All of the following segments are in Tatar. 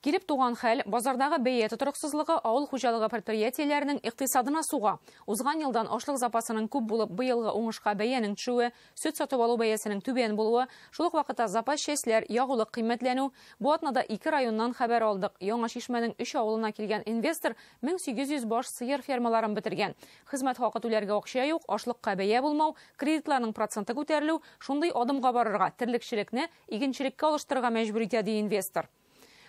Килеп туган хәл, базардагы бәя тотрыксызлыгы авыл хуҗалыгы предприятиеләренең икътисадына суга. Узган елдан ашлык запасының күп булып, быелгы уңышка бәянең төшүе, сөт сатып алу бәясенең түбән булуы, шул ук вакытта запас частьләр, ягулык кыйммәтләнү. Бу атнада ике районнан хәбәр алдык. Яңа Чишмәнең өч авылына килгән инвестор 1800 баш сыер фермаларын бетергән. Хезмәт хакы түләргә акча юк, ашлыкка бәя булмау, кредитларның проценты күтәрелү, шундый адымга барырга, терлекчелекне игенчелеккә алыштырырга мәҗбүр итә, ди инвестор.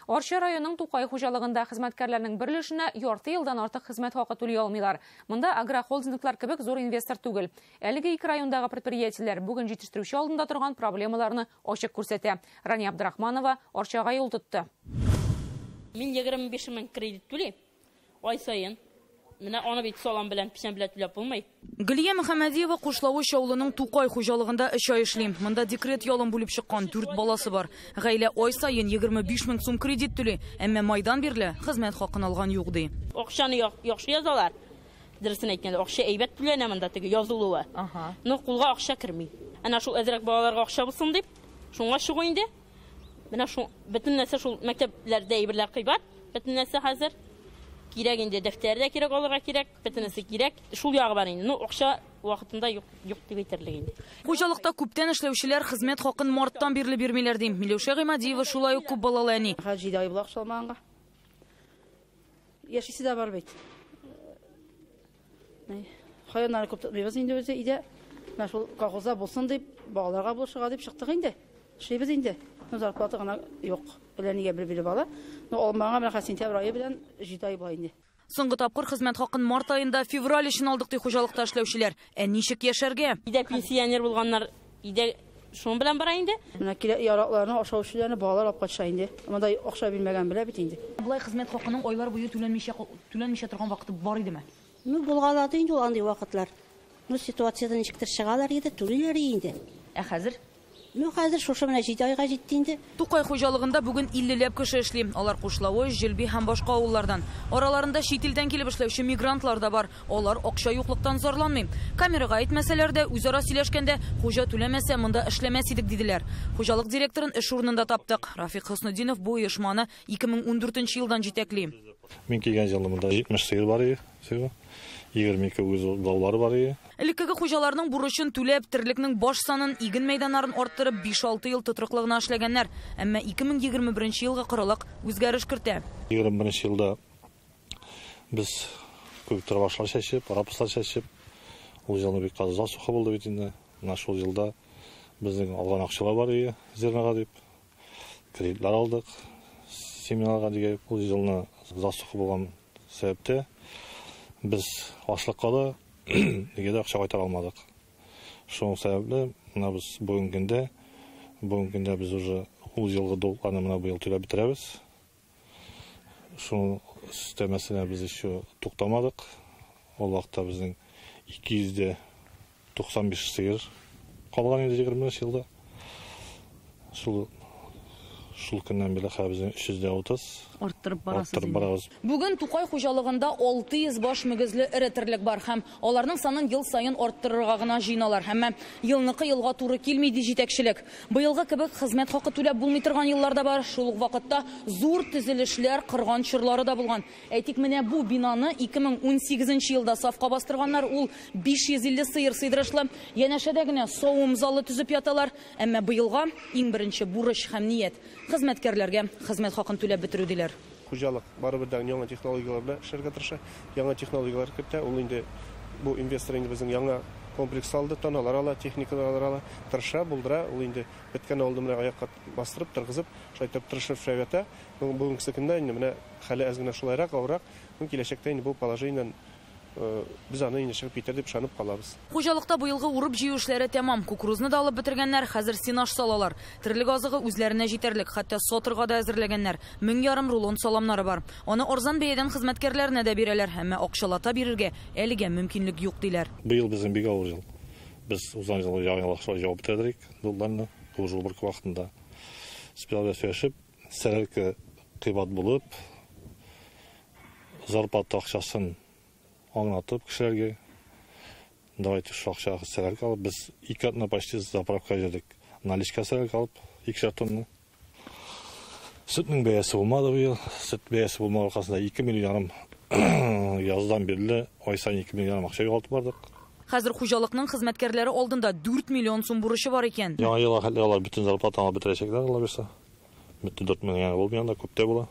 Арча районының Тукай хуҗалыгында хезмәткәрләрнең бер өлешенә ярты елдан артык хезмәт хакы түли алмыйлар. Монда агрохолдинглар кебек зур инвестор түгел. Әлеге ике райондагы предприятиеләр бүген җитештерүче алдында торган проблемаларны ачык күрсәтә. Рания Абдрахманова Арчага юл тотты. Мин 25 мең кредит түлим ай саен. Менә аны бит салам белән, печән белән түләп булмый. Гөлия Мөхәммәдиева Кушлавыч авылының Тукай хуҗалыгында 3 ай эшли. Монда декрет ялын бүлеп чыккан 4 баласы бар. Гаилә ай саен 25 мең сум кредит түли, әмма майдан бирле хезмәт хакын алган юк ди. Акчаны яхшы язалар. Дөресен әйткәндә, акча әйбәт түләнә монда теге язылуы. Но кулга акча керми. Әнә шул әзрәк балаларга акча булсын дип, шуңа чыгу инде. Менә шул бөтен нәрсә шул мәктәпләрдә әйберләр кыйбат, бөтен нәрсә хәзер. Кирәк инде, дәфтәр дә кирәк, алырга кирәк, бөтенесе кирәк. Шул ягы бар инде. Ну, акча вакытында юк, юк дип әйтерлек инде. Хуҗалыкта күптән эшләүчеләр хезмәт хакын марттан бирле бирмиләр ди. Миләүшә Гыймадиева шулай ук күп балалы әни. Хәзер 7 ай була акча алмаганга. Яшисе дә бар бит. Хайваннарны күп тотмыйбыз инде үзе өйдә. Менә шул колхозда булсын дип, балаларга булышырга дип чыктык инде. Эшлибез инде. Ну, зарплата гына юк. Әллә нигә бер биреп ала. Ну, алмаганга менә хәзер сентябрь ае белән 7 ай була инде. Соңгы тапкыр хезмәт хакын март аенда февраль өчен алдык ди хуҗалыкта эшләүчеләр. Ә ничек яшәргә? Өйдә пенсионер булганнар өйдә шуның белән бара инде. Менә кирәк яракларны, ашау-эчүләрне балалар алып кайтыша инде. Монда акча бирмәгән белә бит инде. Болай хезмәт хакының айлар буе түләнмичә торган вакыты бар идеме? Ну, булгалады инде ул андый вакытлар. Ну, ситуациядан ничектер чыгалар иде, түлиләр инде. Ә хәзер? Ну, хәзер шушы менә 7 айга җитте инде. Тукай хуҗалыгында бүген 50ләп кеше эшли. Алар Кушлавыч, Җилби һәм башка авыллардан. Араларында чит илдән килеп эшләүче мигрантлар да бар. Алар акча юклыктан зарланмый. Камерага әйтмәсәләр дә, үзара сөйләшкәндә хуҗа түләмәсә, монда эшләмәс идек диделәр. Хуҗалык директорын эш урынында таптык. Рафик Хөснетдинов бу оешманы 2014 елдан җитәкли. Мин килгән елда монда 70 сыер бар иде, сыер. 22 үгез даулары бар иде. Элеккеге хуҗаларның бурычын түләп, терлекнең баш санын, иген мәйданнарын арттырып, 5-6 ел тотрыклы гына эшләгәннәр. Әмма 2021 елга корылык үзгәреш кертә. 21 елда без күп тормашлар чәчеп, рапслар чәчеп, ул елны бик каты засуха булды бит инде. Менә шул елда безнең алган акчалар бар иде зернога дип, кредитлар алдык, семенарга дигән. Ул елны засуха булган сәбәптә без ашлыкка да нигә дә акча кайтара алмадык. Шуның сәбәпле менә без бүгенге көндә без уже ул елгы долгларны менә быел түләп бетерәбез. Шуның системасына без еще туктамадык. Ул вакытта безнең 295 сыер калган иде 25 елда. Шул көннән бирле хәзер безнең 330 арттырып барасыз арттырып инде. барабыз. Бүген Тукай хуҗалыгында 600 баш мөгезле эре терлек бар һәм аларның санын ел саен арттырырга гына җыеналар. Әмма елныкы елга туры килми ди җитәкчелек. Быелгы кебек хезмәт хакы түләп булмый торган еллар да бар. Шул ук вакытта зур төзелешләр кырган чорлары да булган. Әйтик, менә бу бинаны 2018 елда сафка бастырганнар. Ул 550 сыер сыйдырышлы. Янәшәдә генә савым залы төзеп яталар. Әмма быелга иң беренче бурыч һәм ният хезмәткәрләргә хезмәт хакын түләп бетерү диләр. Хуҗалык барыбер дә яңа технологияләр белән эшләргә тырыша, яңа технологияләр кертә. Ул инде бу инвестор инде безнең яңа комплекс алды, таналар ала, техникалар ала, тырыша, булдыра. Ул инде беткән авылны менә аякка бастырып, торгызып, шулай итеп тырышып эшләп ята. Бүгенге көндә инде менә хәле әз генә шулайрак, авыррак. Бу киләчәктә инде бу положениедән без аны инде чыгып китәр дип ышанып калабыз. Хуҗалыкта быелгы урып җыю эшләре тәмам. Кукурузны да алып бетергәннәр, хәзер сенаж салалар. Терлек азыгы үзләренә җитәрлек, хәтта сатырга да әзерләгәннәр. Мең ярым рулон саламнары бар. Аны арзан бәядән хезмәткәрләренә дә бирәләр, әмма акчалата бирергә әлегә мөмкинлек юк диләр. Быел безнең бик авыр ел. Без узган елгы яңа ел акчалар җавап бетердек, долларны уже бер вакытында. Специаль сөйләшеп, сәрәлке кыйбат булып, зарплата акчасын аңлатып кешеләргә, давайте шу акчага сәрәлке алып, без ике атна почти заправка җирдек. Наличка сәрәлке алып, икешәр тонна. Сөтнең бәясе булмады быел. Сөт бәясе булмау аркасында 2 миллион ярым яздан бирле ай саен 2 миллион ярым акча югалтып бардык. Хәзер хуҗалыкның хезмәткәрләре алдында 4 миллион сум бурычы бар икән. Яңа елга хәтле алар бөтен зарплатаны алып бетерәчәкләр, Алла бирсә. Бөтен 4 миллион булмый анда, күп тә була.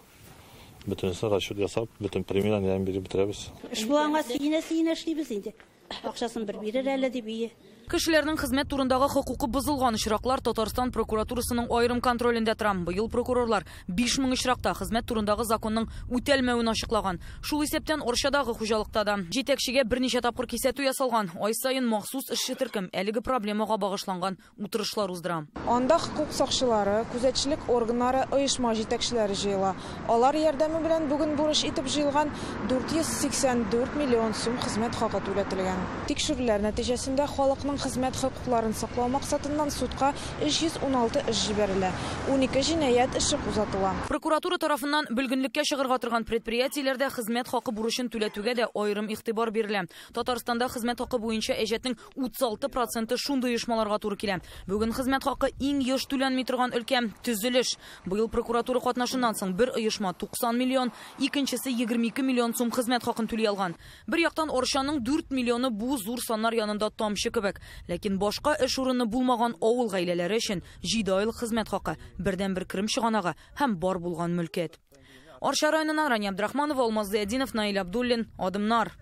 Бөтенесен расчет ясап, бөтен премияләрне биреп бетерәбез. Эш булганга сөенә-сөенә эшлибез инде. Акчасын бер бирер әле дип ие. Кешеләрнең хезмәт турындагы хокукы бозылган очраклар Татарстан прокуратурасының аерым контролендә тора. Быел прокурорлар 5000 очракта хезмәт турындагы законның үтәлмәвен ачыклаган. Шул исәптән Арчадагы хуҗалыкта да җитәкчегә берничә тапкыр кисәтү ясалган. Ай саен махсус эшче төркем әлеге проблемага багышланган утырышлар уздыра. Анда хокук сакчылары, күзәтчелек органнары, оешма җитәкчеләре җыела. Алар ярдәме белән бүген бурыч итеп җыелган 484 миллион сум хезмәт хакы түләтелгән. Тикшерүләр нәтиҗәсендә халыкның хезмәт хокукларын саклау максатыннан судка 316 эш җибәрелә. 12 җинаять эше кузгатыла. Прокуратура тарафыннан бөлгенлеккә чыгарга торган предприятиеләрдә хезмәт хакы бурычын түләтүгә дә аерым игътибар бирелә. Татарстанда хезмәт хакы буенча әҗәтнең 36% шундый оешмаларга туры килә. Бүген хезмәт хакы иң еш түләнми торган өлкә төзелеш. Быел прокуратура катнашыннан соң бер оешма 90 миллион, икенчесе 22 миллион сум хезмәт хакын түли алган. Бер яктан Арчаның 4 миллионы бу зур саннар янында тамчы кебек. Ләкин башка эш урыны булмаган авыл гаиләләре өчен 7 айлык хезмәт хакы бердән-бер керем чыганагы һәм бар булган мөлкәт. Арча районыннан Рания Абдрахманова, Алмаз Зыятдинов, Наил Абдуллин, Адымнар.